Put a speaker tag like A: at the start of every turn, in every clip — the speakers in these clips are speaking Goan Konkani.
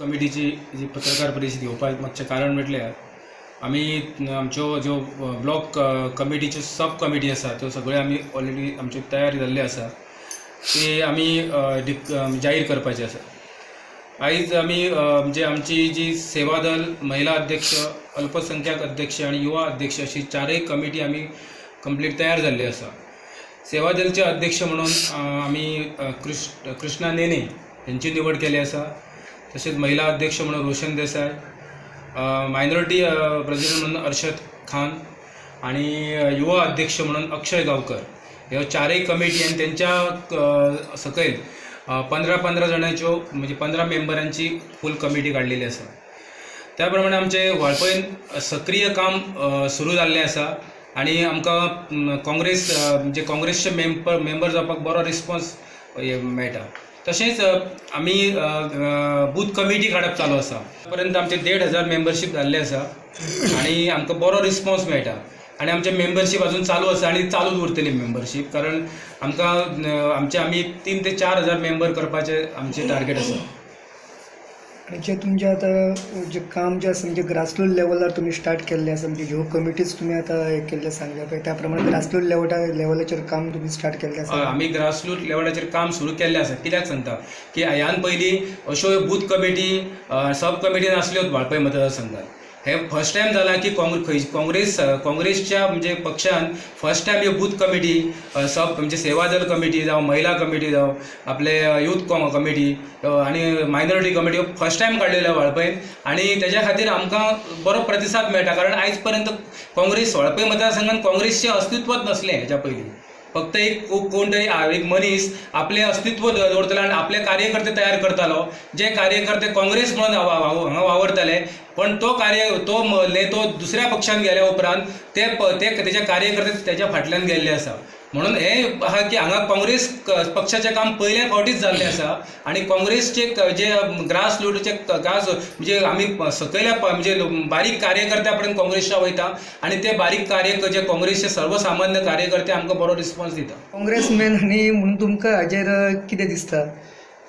A: कमिटीची जी पत्रकार परिशद घेवपाक मातशें कारण म्हटल्यार आमी आमच्यो ज्यो ब्लॉक कमिटीच्यो सब कमिटी आसा त्यो सगळ्यो आमी ऑलरेडी आमच्यो तयार जाल्ल्यो आसा, ते आमी जाहीर करपाचे आसा. आयज आमी म्हणजे आमची जी सेवा दल, महिला अध्यक्ष, अल्पसंख्याक अध्यक्ष आनी युवा अध्यक्ष अशी चारय कमिटी आमी कंप्लीट तयार जाल्ली आसा. सेवा दलचे अध्यक्ष म्हणून आमी कृष्णा नेने हेंची निवड केली आसा. तशेंच महिला अध्यक्ष म्हणून रोशन देसाय, मायनॉरिटी प्रेसिडेंट म्हणून अर्शद खान आनी युवा अध्यक्ष म्हणून अक्षय गांवकर. ह्यो चारय कमिटी आनी तेंच्या सकयल 15-15 जाणांच्यो म्हणजे 15 मेंबरांची फूल कमिटी काडलेली आसा. त्या प्रमाणे आमचे वाळपयन सक्रीय काम सुरू जाल्लें आसा आनी आमकां काँग्रेस म्हणजे काँग्रेसचे मेंबर जावपाक बरो रिस्पोन्स मेळटा. तशेंच आमी बूथ कमिटी काडप चालू आसा. पर्यंत आमचे 1500 मेंबरशीप जाल्ले आसा आनी आमकां बरो रिस्पोन्स मेळटा आनी आमचे मेंबरशीप अजून चालू आसा आनी चालूच उरतली मेंबरशीप, कारण आमकां आमचे आमी 3 ते 4 हजार मेंबर करपाचे आमचे टार्गेट आसा.
B: आनी जे तुमचें आतां जें काम जें आसा म्हणजे ग्रासरूट लेवलार तुमी स्टार्ट केल्लें आसा, म्हणजे ह्यो कमिटीज तुमी आतां हें केल्लें सांगलें पळय, त्या प्रमाणे ग्रासरूट लेवलाचेर काम तुमी स्टार्ट केल्लें आसा.
A: आमी ग्रासरूट लेवलाचेर काम सुरू केल्लें आसा. कित्याक सांगता की ह्यान पयलीं अश्यो बूथ कमिटी सब कमिटी नासल्योच वाळपय मतदारसंघात. हे फर्स्ट टायम जाला की काँग्रेसच्या म्हणजे पक्षान फर्स्ट टायम ह्यो बूथ कमिटी सब म्हणजे सेवा दल कमिटी जावं, महिला कमिटी जावं, आपले यूथ कमिटी आनी मायनॉरिटी कमिटी ह्यो फर्स्ट टायम काडलेल्यो वाळपयन आनी तेज्या खातीर आमकां बरो प्रतिसाद मेळटा. कारण आयज पर्यंत काँग्रेस वाळपय मतदारसंघात काँग्रेसचें अस्तित्वच नासलें हेज्या पयलीं. फक्त एक कोण तरी एक मनीस आपलें अस्तित्व दवरतलो आनी आपले कार्यकर्ते तयार करतालो, जे कार्यकर्ते काँग्रेस म्हणून हांगा वावरताले, पण तो तो दुसऱ्या पक्षान गेल्या उपरांत ते तेजे कार्यकर्ते तेज्या फाटल्यान गेल्ले आसा. म्हणून हें आहा की हांगा काँग्रेस पक्षाचें काम पयल्या फावटीच जाल्लें आसा आनी काँग्रेसचे जे ग्रास रूटचे ग्रास म्हणजे आमी सकयल्या म्हणजे बारीक कार्यकर्त्या पर्यंत काँग्रेसच्या वयता आनी ते बारीक जे काँग्रेसचे सर्वसामान्य कार्यकर्ते आमकां बरो रिस्पोन्स दिता.
B: काँग्रेसमॅन आनी म्हणून तुमकां हाजेर कितें दिसता?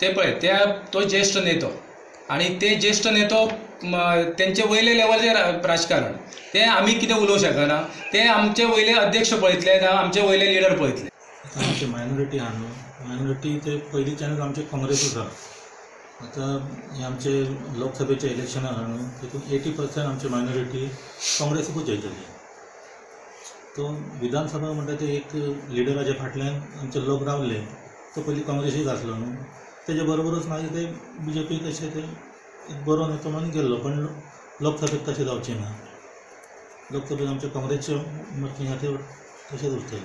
A: ते पळय तो ज्येश्ठ नेतो आनी ते ज्येश्ठ नेतो तेंचे वयले लेवलाचेर राजकारण ते आमी कितें उलोवंक शकना, ते आमचे वयले अध्यक्ष पळयतले, आमचे वयले लिडर पळयतले.
C: आमचे मायनॉरिटी आहा न्हू, मायनॉरिटी ते पयलींच्यानूच आमचे काँग्रेसूच आहा. आतां हे आमचे लोकसभेचे इलेक्शन आहा न्हू, तितून 80% आमचे मायनॉरिटी काँग्रेसीकूच वयतली. तो विधानसभा म्हणटा ते एक लिडराच्या फाटल्यान आमचे लोक रावले, तो पयलीं काँग्रेसीक आसलो न्हू, तेजे बरोबरूच मागीर ते बीजेपी तशें ते एक बरो नेतो म्हणून गेल्लो, पण लोकसभेक तशें जावचें ना. लोकसभेक आमच्या काँग्रेसचे मत आहा ते तशेंच उरतलें.